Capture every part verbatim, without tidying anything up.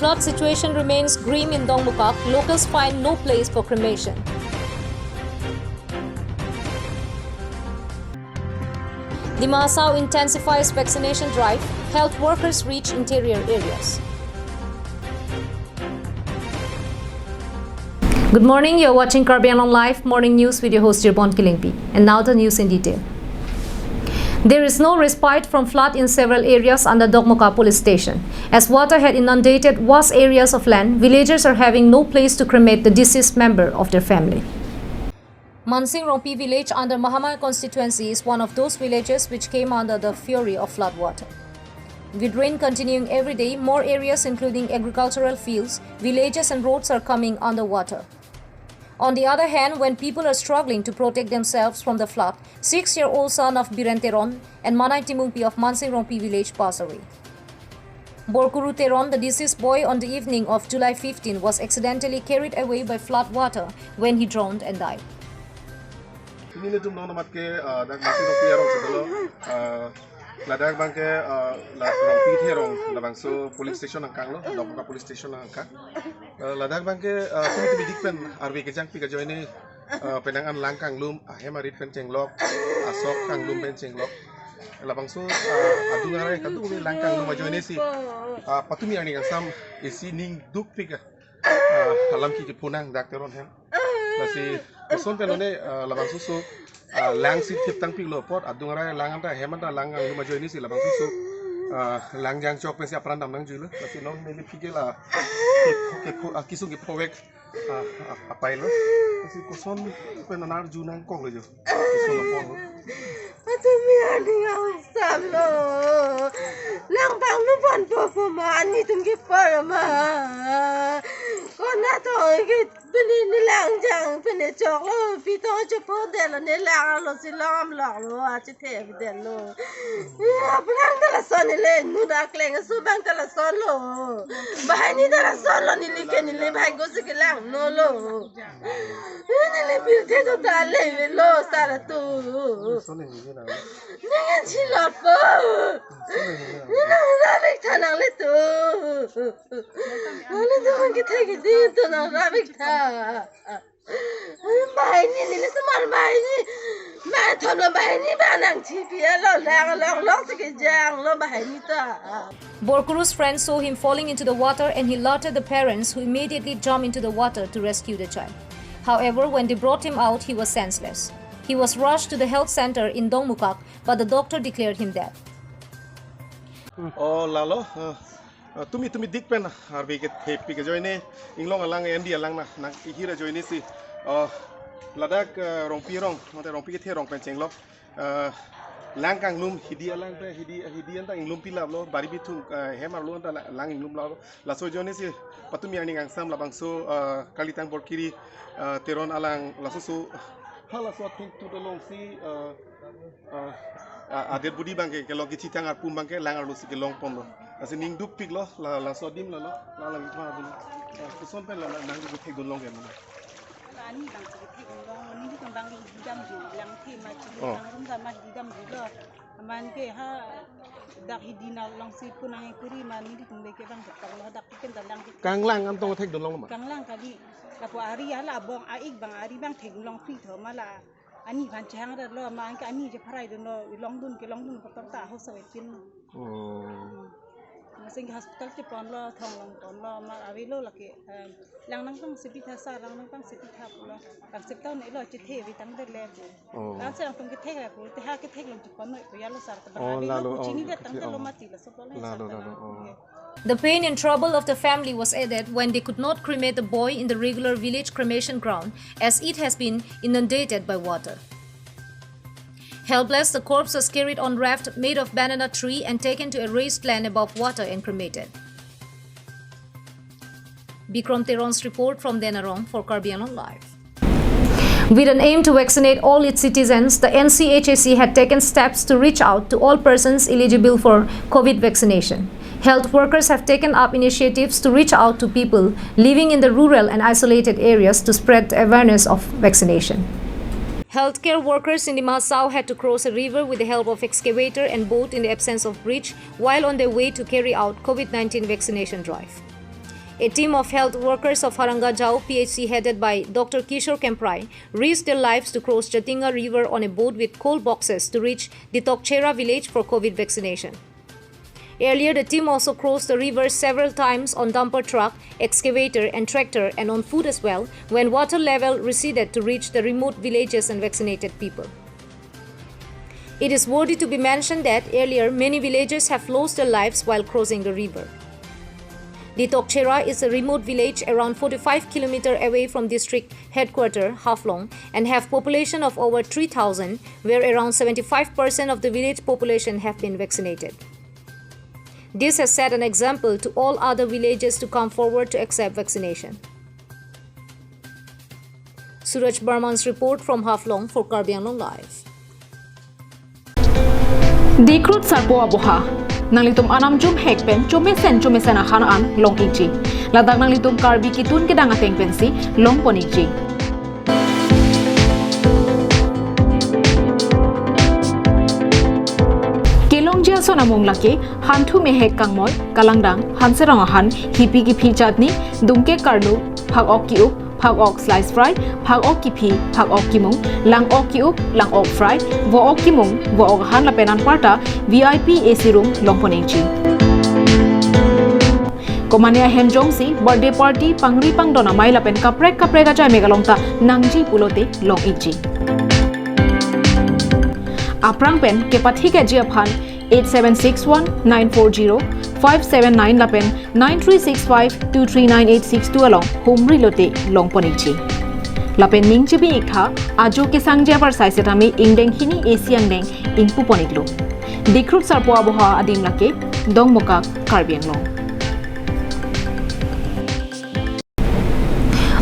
Flood situation remains grim in Dongmukak. Locals find no place for cremation. Dima Hasao intensifies vaccination drive. Health workers reach interior areas. Good morning. You're watching Karbi Anglong Live Morning News with your host Jirbon Killingpi. And now the news in detail. There is no respite from flood in several areas under Dokmoka Police Station. As water had inundated vast areas of land, villagers are having no place to cremate the deceased member of their family. Mansing Rongpi village under Mahamaya constituency is one of those villages which came under the fury of flood water. With rain continuing every day, more areas including agricultural fields, villages and roads are coming under water. On the other hand, when people are struggling to protect themselves from the flood, six-year-old son of Biren Teron and Manai Timungpi of Mansing Rongpi village pass away. Borkuru Teron, the deceased boy, on the evening of July fifteen was accidentally carried away by flood water when he drowned and died. Nelitum non amat ke, ah, dak Mansing Rongpi arong si dolo, ah, ladak abangke, ah, la Rongpi Therong, labangso police station angkang lo, Dokmoka police station angkang. Ah, ladak abangke, ah, tumi tumi dik pen arve kejangpik ajoine, ah, penang an lang kanglum, ahem arit pen chenglok, asok kanglum pen chenglok. Labangso, ah, adung arai kadung lang kanglum ajoine si, ah, patumi arni kangsam isi ning dukpik, ah, alam ke kepho nang dak Teron hem. Lasi koson pen lone, ah, labangso so, ah, lang si thip tangpik lo apot adung arai lang anta hem anta lang kanglum ajoine si labangso so, ah, lang jangchok pensi apran dam nangjuilo. Lasi non neli phike la kepho, kepho, ah, kesung kephovek, ah, ah, apai lo. Lasi koson pen anerju nangkok lo jo. Koson lo pon lo. Atum ya ni angsam lo. Lang bang lu ban po po ma, ani tum ke par ma. Kona to ke pini ni lang jang pini chok lo, pi to chopo det lo, ni lang lo si lom lok lo, achethe det lo. Ya, bang ta lason ni le, nu dak leng aso bang ta lason lo. Bahai ni ta lason lo, neli ke neli bahai ko si kelang no lo. Neli birthe to ta le lo sar atum. Ning an chilot po. Nang ravek tha nanglitum. Nanglitum kethe kedi to nang ravek tha. Bahai ni, neli semar bahai ni. Mai thom lo bahai ni ba nangchipi alo lang long long si kejang lo bahai ni ta. Borkuru's friends saw him falling into the water and he alerted the parents, who immediately jumped into the water to rescue the child. However, when they brought him out, he was senseless. He was rushed to the health center in Dongmukak, but the doctor declared him dead. Oh, lalo, ah, ah, tumi tumi dik pen arve kethepik ajoine, inglong alang, endi alang na, nangkehir ajoine si, ah, ladak, ah, Rongpi arong, mate Rongpi kethe arong pen chenglok, ah, lang kanglum hidi alang pen hidi, hidi anta inglum pilap lo, bari bithung, ah, hem arlo anta la-, lang inglum lap lo. Laso ajoine si patumi arni kangsam labangso, ah, Kalitang Borkiri, ah, Teron alang laso so, ha laso athengtut along si, ah, ah, ah, adet budi abangke kelong kechithang arpum abangke lang arlo si kelong pon lo. Lasi ning dukpik lo, la, laso adim lo lo, la lang ithma adim. Ah, koson pen la, la, nangli kethek dun long ke mana? Ani abang si kethek dun long, nelitum abang hidam ju, lang the ma ju, oh, lang rum dam ma hidam ju lo. Aman ke ha dak hidi na long si punang ekuri ma nelitum beke abang ketok lo dak pen ta lang ke. Kanglang an tong thek dun long ma? Kanglang kali. Lapu ari hala abong a-ik abang ari abang thek dun long free tho ma la. Ani aphan chehang ra lo ma anke ani je pharai dun lo, long dun ke long dun kotor ta ho sa epin lo. Oh. Masing ke hospital chepon lo, thong long pon lo, ma avelo lake, eh, lang nangpang sepi tha sar, lang nangpang sepi tha pulo. Lang sep tau ne lo chethe ave tang det le pu. Oh. Lang se lang tum kethek le pu, te ha kethek long chepon noi pu ya lo sar ta. Oh, bang ave lo lalo, pu chini oh, det tang kethek, det lo oh. Mati laso pulo lalo, sar ta lalo, lang oh. Ye. The pain and trouble of the family was added when they could not cremate the boy in the regular village cremation ground, as it has been inundated by water. Helpless, the corpse was carried on raft made of banana tree and taken to a raised land above water and cremated. Bikram Teron's report from Denarong for Karbi Anglong Live. With an aim to vaccinate all its citizens, the N C H A C had taken steps to reach out to all persons eligible for COVID vaccination. Health workers have taken up initiatives to reach out to people living in the rural and isolated areas to spread the awareness of vaccination. Healthcare workers in Dima Hasao had to cross a river with the help of excavator and boat in the absence of bridge while on their way to carry out COVID nineteen vaccination drive. A team of health workers of Harangajao P H C, headed by Doctor Kishore Kemprai, risked their lives to cross Jatinga River on a boat with coal boxes to reach Ditokchera village for COVID vaccination. Earlier, the team also crossed the river several times on dumper truck, excavator, and tractor, and on foot as well, when water level receded to reach the remote villages and vaccinated people. It is worthy to be mentioned that earlier, many villagers have lost their lives while crossing the river. Ditokchera is a remote village around forty-five kilometer away from district headquarter, Haflong, and have population of over three thousand, where around seventy-five percent of the village population have been vaccinated. This has set an example to all other villages to come forward to accept vaccination. Suraj Barman's report from Haflong for Karbi Anglong Live. Dikhrut Sarpo Aboha. Nanglitum anam jumhek pen chomesen chomesen ahan an long ikji. Ladak nanglitum Karbi kitun kedang ateng pensi longpon ikji. Kelongji ason amung lake, hanthu mehek kangmoi, kalangdang, hanserong ahan, hipi kiphi chutney, dungke karlu, phak-ok ki-up, phak-ok slice fry, phak-ok kiphi, phak-ok kimung, lang-ok ki-up, lang-ok fry, vo-ok kimung, vo-ok ahan lapen anparta V I P A C room longpon ikji. Komane ahem jongsi birthday party, pangri pangdon amei lapen kaprek kaprek achai mek along ta nangji pulote long ikji. Aphrang pen kepathikji aphan eight seven six one nine four zero five seven nine lapen nine three six five two three nine eight six two along humri lote longpon ikji. Lapen ning chibi iktha, ajo kesangji apar sai setame ingdeng hini A C angdeng ingpupon iklo. Dikhrut Sarpo Aboha adim lake, Dongmukak, Karbi Anglong.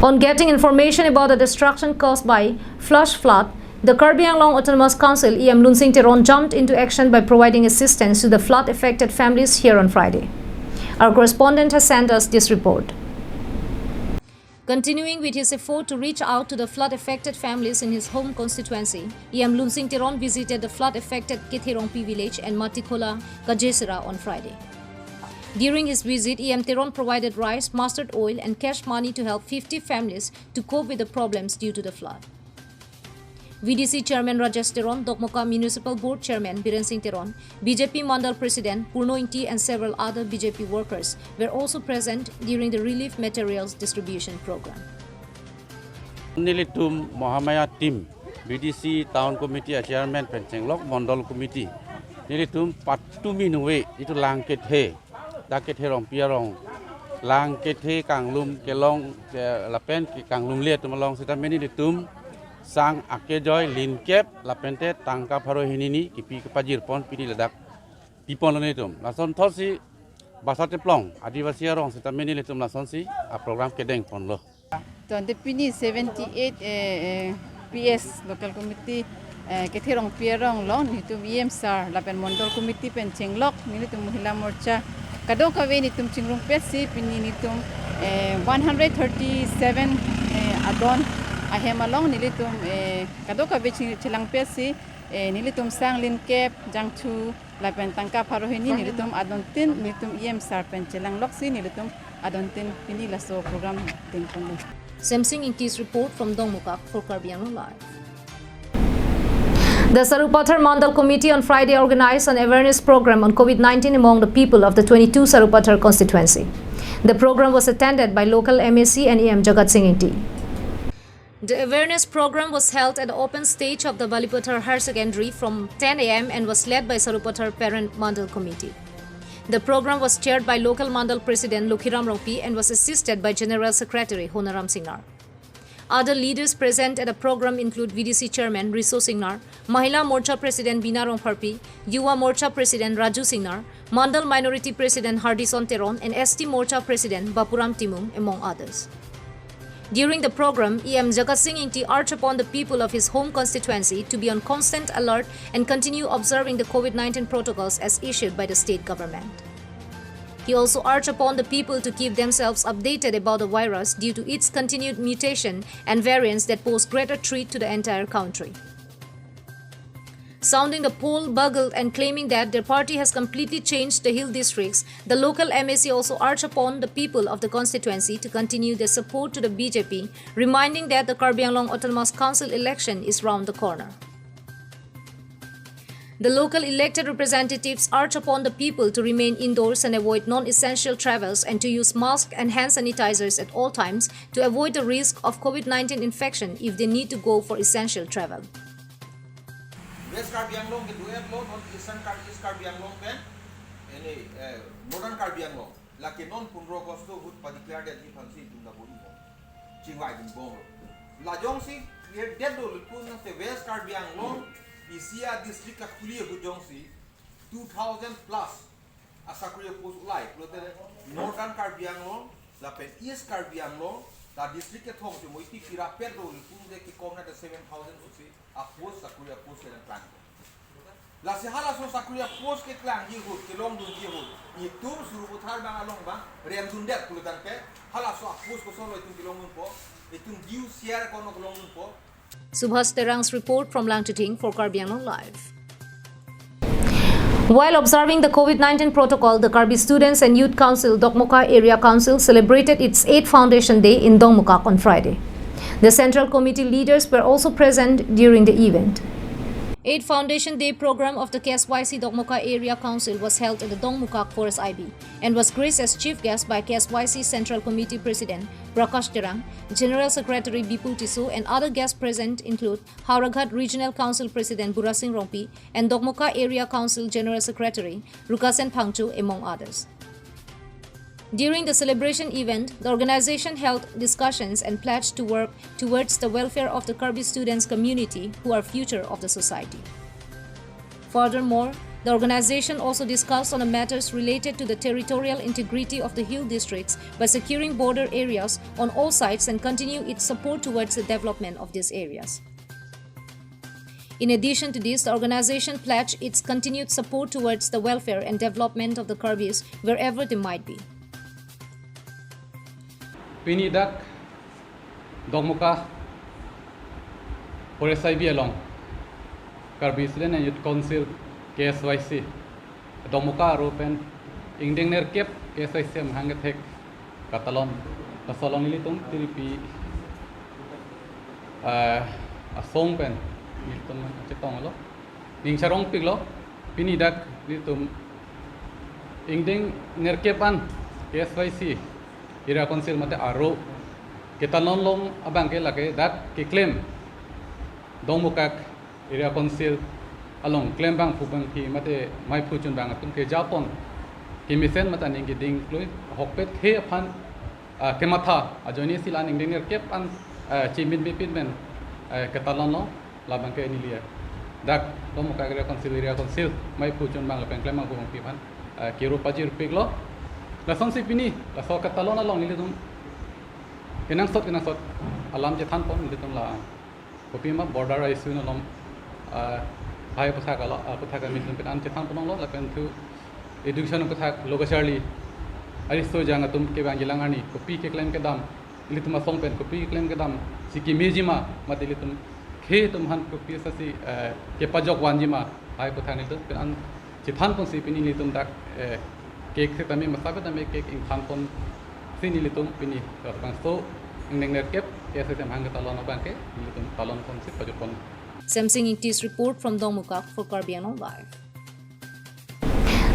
On getting information about the destruction caused by flash flood, the Karbi Anglong Autonomous Council E M Lunsing Teron jumped into action by providing assistance to the flood-affected families here on Friday. Our correspondent has sent us this report. Continuing with his effort to reach out to the flood-affected families in his home constituency, E M Lunsing Teron visited the flood-affected Ketherongpi village and Matikhola, Kajesera on Friday. During his visit, E M Teron provided rice, mustard oil, and cash money to help fifty families to cope with the problems due to the flood. V D C Chairman Rajesh Teron, Dokmoka Municipal Board Chairman Biren Singh Teron, B J P Mandal President Purno Ingti, and several other B J P workers were also present during the relief materials distribution program. Nelitum Mahamaya team, B D C Town Committee a Chairman pen chenglok Mandal Committee, nelitum patumi nungve itum lang kethe, dak Ketherongpi arong, lang kethe kanglum kelong, ke, lapen ke kanglumle atum along sitame nelitum sang akejoi linkep lapente tangka pharo hini ni kipi kepajirpon pini ladak piponlo nelitum. Lasonthotsi Basa Teplong Adivasi arong sitame nelitum lasonsi a program kedengponlo. To ante pini seventy-eight, eh, eh, P S local committee, eh, Ketherongpi arong along nelitum E M sir lapen Mandal Committee pen chenglok nelitum Mahila Morcha kadokave nelitum chingrumpetsi pini nelitum, eh, one hundred thirty-seven, eh, adon ahem along nelitum, eh, kadokave ching-, chelangpetsi, eh, nelitum sang linkep, jangthu, lapen tangka pharo hini nelitum adontin nelitum E M sir pen chelangloksi nelitum adontin pini laso program dengponlo. Semsing Ingti's report from Dongmukak for Karbi Anglong Live. The Sarupathar Mandal Committee on Friday organized an awareness program on COVID nineteen among the people of the twenty-two Sarupathar constituency. The program was attended by local M A C and E M Jagat Singh Ingti. The awareness program was held at the open stage of the Balipathar Higher Secondary from ten A M and was led by Sarupathar Parent Mandal Committee. The program was chaired by local Mandal President Lokhiram Rongpi and was assisted by General Secretary Honaram Singnar. Other leaders present at the program include V D C Chairman Riso Singnar, Mahila Morcha President Bina Rongpharpi, Yuva Morcha President Raju Singnar, Mandal Minority President Hardison Teron, and S T Morcha President Bapuram Timung, among others. During the program, E M Jagat Singh Ingti urged upon the people of his home constituency to be on constant alert and continue observing the COVID nineteen protocols as issued by the state government. He also urged upon the people to keep themselves updated about the virus due to its continued mutation and variants that pose greater threat to the entire country. Sounding the poll bugle and claiming that their party has completely changed the hill districts, the local M A C also urged upon the people of the constituency to continue their support to the B J P, reminding that the Karbi Anglong Autonomous Council election is round the corner. The local elected representatives urge upon the people to remain indoors and avoid non-essential travels and to use masks and hand sanitizers at all times to avoid the risk of COVID nineteen infection if they need to go for essential travel. West Karbi Anglong kedo-etlo, non Eastern Kar-, East Karbi Anglong pen, ini, eh, Northern Karbi Anglong. Lake non pundro August ahut pa-declare detji aphansi itum ta bor-i bom. Chingvai dun bomlo. La jongsi clear det do lapu nangte West Karbi Anglong isi a-district kakhuli ahut jongsi two thousand plus asakori a-post ulai pulote Northern Karbi Anglong lapen East Karbi Anglong ta district kethom si mo iti pirapet do lapu de kekom nangte seven thousand pusi a-post, sakori a-post kedangklang. Lasi halaso sakori a-post keklangji ahut, kelongdunji ahut, itum Sarupathar abang along abang remdundet pulotangte, halaso a-post kosonlo itum kelongdunpo, itum due share kono kelongdunpo. Subhas Terang's report from Langtuting for Karbi Anglong Live. While observing the COVID nineteen protocol, the Karbi Students and Youth Council, Dokmoka Area Council, celebrated its eighth Foundation Day in Dongmukak on Friday. The Central Committee leaders were also present during the event. Eighth Foundation Day program of the K S Y C Dokmoka Area Council was held at the Dongmukak Forest I B and was graced as chief guest by K S Y C Central Committee President Prakash Terang, General Secretary Bipul Tisso, and other guests present include Howraghat Regional Council President Burasing Rongpi and Dokmoka Area Council General Secretary Rukasen Phangcho, among others. During the celebration event, the organization held discussions and pledged to work towards the welfare of the Karbi students community who are future of the society. Furthermore, the organization also discussed on the matters related to the territorial integrity of the hill districts by securing border areas on all sides and continue its support towards the development of these areas. In addition to this, the organization pledged its continued support towards the welfare and development of the Karbis wherever they might be. Pini dak Dongmoka Forest I B along Karbi Student and Youth Council, K S Y C, Dongmoka aro pen ingdeng nerkep K S Y C amahang kethek katalon, laso along nelitum tiripi, eh, asong pen nelitum chetonglo, ning charongpiklo. Pini dak nelitum ingdeng nerkep an K S Y C Area Council mate aro ketalon along abangke lake dak keklem Dongmukak Area Council along klembangphu bangphi mate maiphu chunbang atum kejapon kemesen mate aning keding klui ahokpet khei aphan, ah, kematha ajoine si la-an ingdeng nerkep an, ah, chimin bipin men, ah, ketalonlo. Labangke neli dak Dongmukak Area Council, Area Council maiphu chunbang lapen klembangphu bangphi aphan, ah, kiro pajirpiklo. Lasonsi pini laso ketalon along nelitum kenangsot kenangsot alam chethanpon nelitum la kopima border issue along, ah, hai aphuthak alo, ah, aphuthak kami pen an chethanponlonglo lapen thu education aphuthak lo kacharli aristo jang atum kevang jilang arni kopi keklem kedam, ilitum asong pen kopi keklem kedam si kimejima mate ilitum khei atum aphan kopi sasi, eh, kepajok vanjima, hai aphuthak nelitum pen an chethanponsi pini nelitum dak, eh, cake setame masapetame cake ingthanponsi nelitum pini labangso ingdeng nerkep K S Y C amahang ketalon abangke nelitum talonponsi pajokpon. Semsing Ingti's report from Dongmukak for Karbi Anglong Live.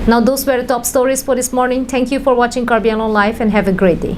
Now those were the top stories for this morning. Thank you for watching Karbi Anglong Live and have a great day.